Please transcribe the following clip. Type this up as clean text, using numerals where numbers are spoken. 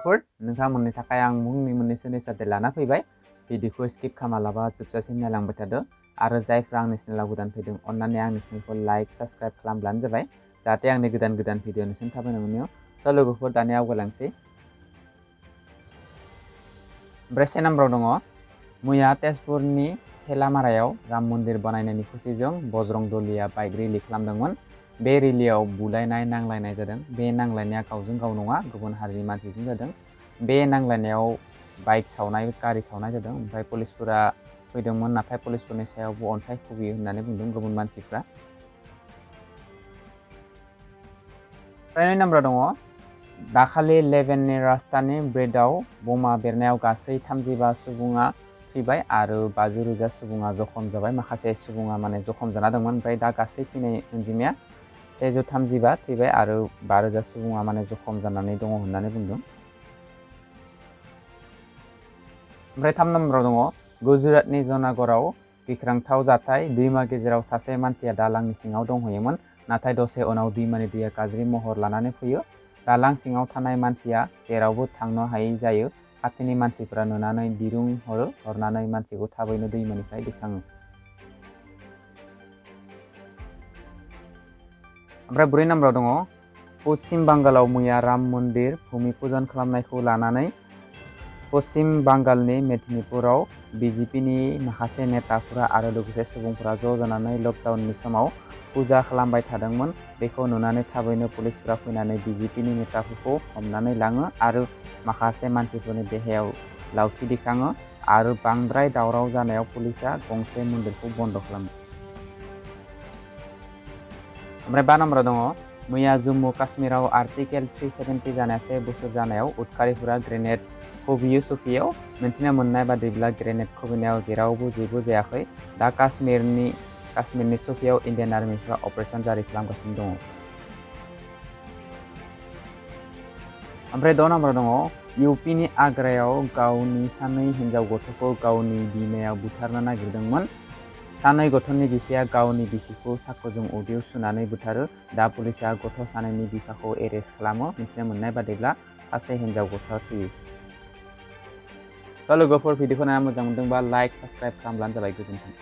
लोगोफोर नोंथांमोननि थाखाय आं मुंनि मोननैसो निउस लाना फैबाय भिडिअखौ स्किप खालामालाबा जोबजासिम नायलांबाय थादो आरो जायफ्रा आंनि चेनेलाव गोदान फैदों अन्नानै आंनि चेनेलखौ लाइक साबस्क्राइब खालामब्लानो जाबाय जाहाथे आंनि गोदान भिडिअ नोंसिनि थाबैनो मोनो स' लोगोफोर दानिया आवगायलांसै ओमफ्राय से नाम्बाराव दङ मैया तेजपुरनि थेलामारायाव राम मन्दिर बानायनायनि खुसिजों बजरं दलिया बाइक रेलि खालामदोंमोन बे रेलियाव बुलायनाय नांलायनाय जादों बे नांलायनाया गावजों गाव नङा गुबुन हारिनि मानसिजों जादों बे नांलायनायाव बाइक सावनाय गारि सावनाय जादों ओमफ्राय पुलिसफोरा फैदोंमोन नाथाय पुलिसफोरनि सायावबो अन्थाइ खुबैयो होननानै बुंदों गुबुन मानसिफ्रा ओमफ्राय 2 नाम्बाराव दङ दाखालि लेभेननि राजधानी ब्रेडआव बमा बेरनायाव गासै 35 सुबुङा थैबाय आरो 50,000 सुबुङा जखम जाबाय माखासे सुबुङा माने जखम जाना दंमोन ओमफ्राय दा गासै थैनाय अनजिमाया 135 थैबाय आरो 5,000 सुबुङा माने जखम जानानै दङ होननानै बुंदों ओमफ्राय 3 नाम्बाराव दङ गुजरातनि जनागढ़आव गिख्रांथाव जाथाय दैमा गेजेराव सासे मानसिया दालांनि सिङाव दंहैयोमोन नाथाय दसे उनाव दैमानि दैया गाज्रि महर लानानै फैयो दालां सिङाव थानाय मानसिया जेरावबो थांनो हायै जायो खाथिनि मानसिफोरा नुनानै दिरुं हरनानै मानसिखौ थाबैनो दैमानिफ्राय दैखाङो ओमफ्राय 4 नाम्बाराव दङ पश्चिम बांगालाव मैया राम मन्दिर भूमि पूजन खालामनायखौ लानानै पश्चिम बांगालनि मेदिनीपुराव बिजेपिनि माखासे नेताफोरा आरो लोगोसे सुबुंफोरा ज' जानानै लकडाउननि समाव पूजा खालामबाय थादोंमोन बेखौ नुनानै थाबैनो पुलिसफोरा फैनानै बिजेपिनि नेताफोरखौ हमनानै लाङो आरो माखासे मानसिफोरनि देहायाव लावथि दिखाङो आरो बांद्राय दावराव जानायाव पुलिसा गंसे मन्दिरखौ बन्द खालामो ओमफ्राय 5 नाम्बाराव दङ मैया जम्मु काश्मीराव आर्टिकेल 370 जानाया 1 बोसोर जानायाव उदखारिफोरा ग्रेनेड खुबैयो सफियाव मिन्थिना मोननाय बादिब्ला ग्रेनेड खुबैनायाव जेरावबो जेबो जायाखै दा काश्मीरनि सफियाव इन्डियान आर्मिफ्रा अपारेशन जारि खालामगासिनो दङ ओमफ्राय 6 नाम्बाराव दङ इउपिनि आग्रायाव गावनि 2 हिन्जाव गथ'खौ गावनि बिमाया बुथारनो नागिरदोंमोन 2 गथ'नि बिफाया गावनि बिसिखौ साखोजों उदैयाव सुनानै बुथारो दा पुलिसा गथ' 2नि बिफाखौ एरेस्ट खालामो मिथिना मोननाय बादिब्ला सासे हिन्जाव गथ'आ थैयो स' लोगोफोर भिडिअखौ नायना मोजां मोनदोंबा लाइक साबस्क्राइब खालामब्लानो जाबाय गोजोन्थों